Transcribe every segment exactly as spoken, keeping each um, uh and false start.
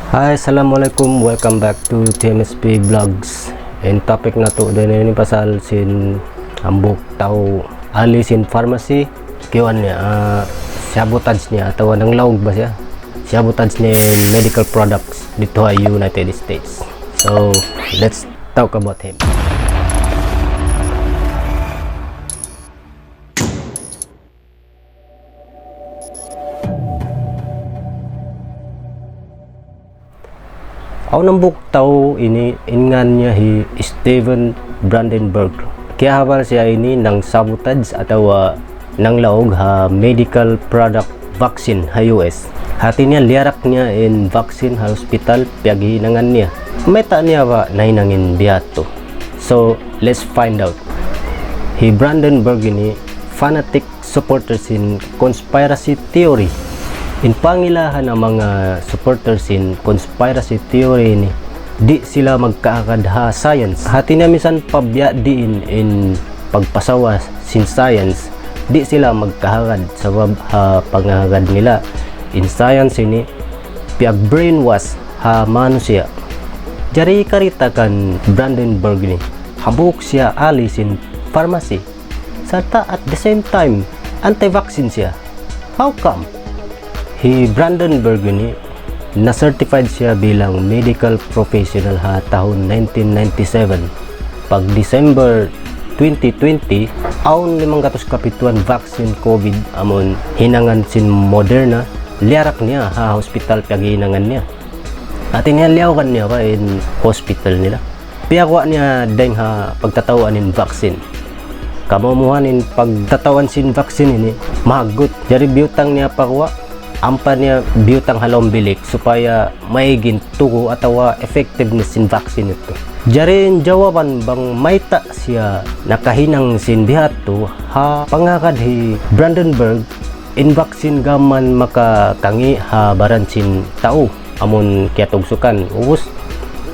Hi, assalamualaikum. Welcome back to T M S P Vlogs. In topic natu' dayn ha ini pasal sin hambuuk tau ali sin pharmacy, kiyawa' niya, ah, sabotage niya atawa nanglaug ba siya? Sabotage niya in medical products didtu ha United States. So, let's talk about him. Awn hambuuk tau ini, in ngan niya hi Steven Brandenburg. Kiyahabal siya ini nangsabotage atawa nanglaug ha medical product vaccine ha U S. Hati niya liyarak niya in vaccine ha hospital piyaghinangan niya. Mayta' niya ba nahinang in biya' yadtu? So, let's find out. Hi Brandenburg ini fanatic supporter sin conspiracy theory. In pangilahan ha manga supporter sin conspiracy theory ini, di' sila magkahagad ha science. Hati niya minsan pa biya' diin in pagpasawa sin science, di' sila magkahagad sabab ha pangahagad nila in science ini piyag-brainwash ha manusiya'. Jari karita' kan Brandenburg ini, hambuuk siya ali sin pharmacy. Sarta' at the same time, anti-vaccine siya. How come? Hi Brandenburg ini, na-certified siya bilang medical professional ha tahun nineteen ninety-seven. Pag December twenty twenty, awn limanggatus kapituan vaccine COVID amun hinangan sin Moderna, liyarak niya ha hospital piyaghinangan niya. Hati niya liyawgan niya ba in hospital nila. Piyaguwa' niya dayng ha pagtataw'an in vaccine. Kamumuhan in pagtataw'an sin vaccine ini, mahaggut. Jari biyutang niya pa guwa', ampa niya biyutang ha lawm bilik supaya maig in tugu atawa effectiveness sin vaccine yadtu. Jari in jawaban bang mayta' siya nakahinang sin biya' yadtu, ha pangagad hi Brandenburg, in vaccine gām makakangī' ha baran sin tau amun kiyatugsukan. Ubus,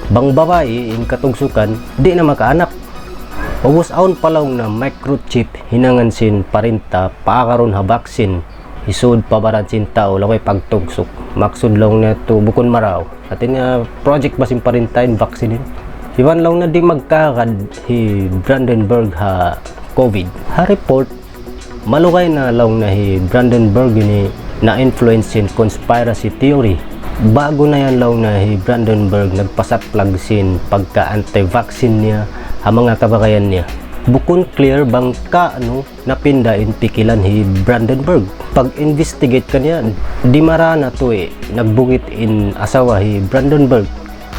bang babai in katugsukan, di' na makaanak. Ubus awn pa laung niya microchip hinangan sin parinta paagarun ha vaccine, hisūd pa baran sin tau laway pagtugsuk. Maksud laung niya yadtu bukun marayaw. Hati niya project ba sin parinta in vaccine ini. Iban laung niya di' magkahagad hi Brandenburg ha COVID. Ha report, malugay na laung niya hi Brandenburg ini na-influence sin conspiracy theory. Ba'gu na yan laung niya hi Brandenburg nagpasaplag sin pagka-anti-vaccine niya ha manga kabagayan niya. Bukun clear bang kaunu napinda in pikilan hi Brandenburg. Pag-investigate kaniya, di' marā na tuwi' nagbugit in asawa hi Brandenburg.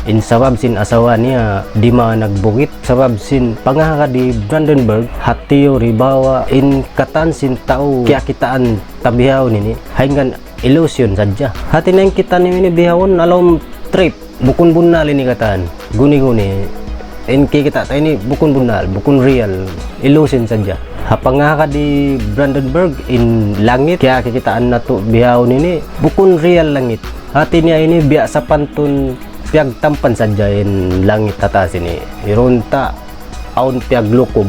In sabab sin asawa niya di' ma nagbugit, sabab sin pangahagad hi Brandenburg ha theory bahwa in katan sin tau kiyakitaan ta bihaun ini, hangkan illusion sadja. Hati niya in kitaniyu ini bihaun ha lawm trip, bukun bunnal ini katan. Guni-guni. In kikita' ta ini bukun bunnal, bukun real, illusion sadja. Ha pangahagad hi Brandenburg, in langit kiyakitaan natu' bihaun ini, bukun real langit. Hati niya ini biya' sapantun piyagtampan sadja in langit ha taas ini. Irunta awn piyaglukub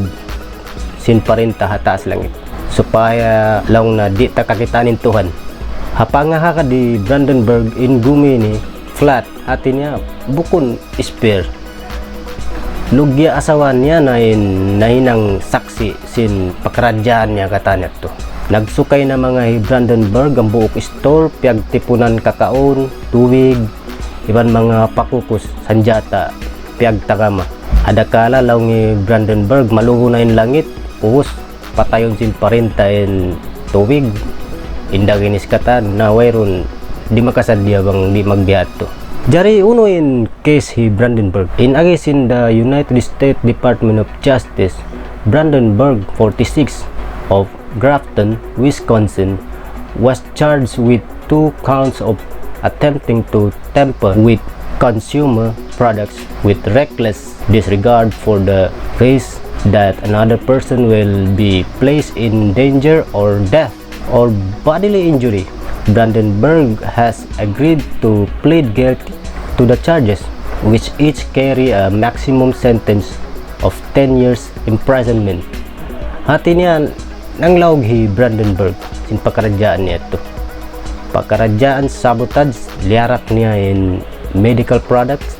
sin parinta ha taas langit. Supaya laung niya di' ta kakitaan in Tuhan. Ha pangahagad hi Brandenburg, in gumi ini flat, hati niya bukun sphere. Lugya asawa niya na in nahinang saksi' sin pakaradjaan niya katan yadtu. Nagsukay na manga hi Brandenburg hambuuk store, piyagtipunan kakaun, tubig, iban manga pakukus, sanjata, piyagtagama. Adakala laung hi Brandenburg malugu na in langit, ubus patayun sin parinta in tubig, in daginis katan, na wayruun di' makasadja bang di' magbiya' yadtu. Jari unu in case hi Brandenburg. In agi sin the United States Department of Justice, Brandenburg, forty-six, of Grafton, Wisconsin, was charged with two counts of attempting to tamper with consumer products with reckless disregard for the risk that another person will be placed in danger or death or bodily injury. Brandenburg has agreed to plead guilty to the charges, which each carry a maximum sentence of ten years imprisonment. Hati niya, nanglaug hi Brandenburg sin pakaradjaan niya yadtu. Pakaradjaan sabotage, liyarak niya in medical products,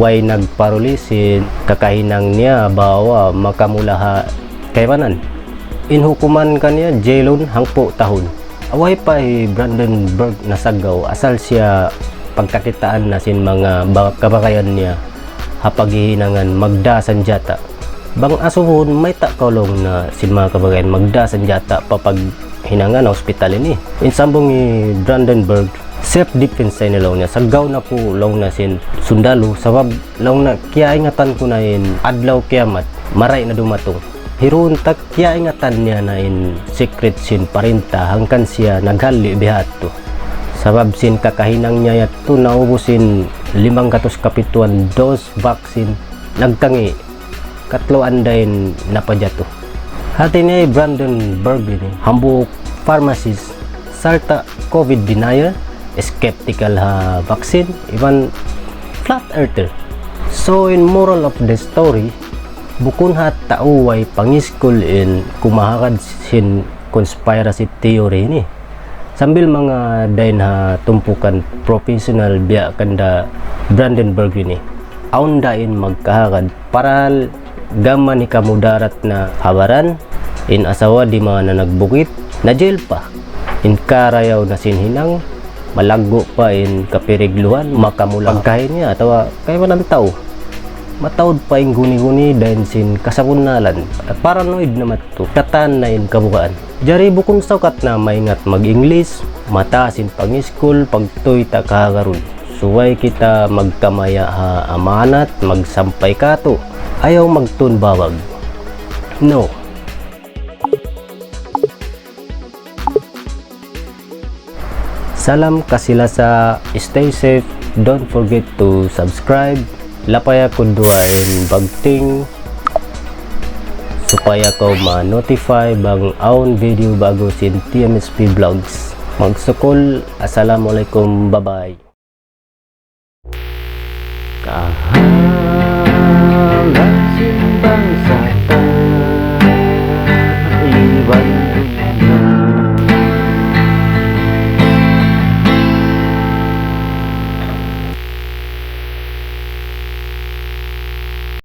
way nagparuli sin kakahinang niya bahwa makamula ha kaibanan. In hukuman kaniya jailun hangpu' tahun. Way pa hi Brandenburg nasaggaw, asal siya pagkakitaan na sin manga ba-, kabagayan niya ha paghihinangan magdā sanjata. Bang asubuhun mayta' kaw laung niya sin manga kabagayan magdā sanjata pa paghinangan ha hospital ini. In sambung hi Brandenburg, self-defense sa ini laung niya. Saggaw na aku laung niya sin sundalu, sabab laung niya kiyaingatan ku na in adlaw kiyamat, maray na dumatung. Hirun ta kiyaingatan niya na in secret sin parinta hangkan siya naghalli' bihadtu. Sabab sin kakahinang niya yadtu naubus in limanggatus kapituan dose vaccine, nagkangi', katluan da in napajatu. Hati niya hi Brandenburg ini, hambuuk pharmacist, sarta' COVID denier, skeptical ha vaccine, iban flat earther. So, in moral of the story, bukun ha tau way pangiskul in kumahagad sin conspiracy theory ini. Sambil manga dayn ha tumpukan professional biya' kanda Brandenburg ini, awn da in magkahagad, parahal gam mayan hikamudarat na ha baran, in asawa di' mayan nagbugit, na-jail pa. In karayaw na sin hinang, malaggu' pa in kapirigluhan, makamula pagkahi niya, atawa kaibanan tau. Mataud pa in guni-guni dayn sin kasabunnalan. Paranoid na mattu. Katan na in kabugaan. Jari bukun saukat na maingat mag-English, mataas in pangiskul, pagtuy ta kahagarun. Subay kita magkamaya' ha amanat, magsampay katu'. Ayaw magtūn bawag. No. Salam kasi-lasa, stay safe, don't forget to subscribe, lapaya kudduwa in bagting, supaya kaw ma-notify bang awn video ba'gu sin T M S P Vlogs. Magsukul, assalamualaikum, bye-bye. Kahalan sin bangsa,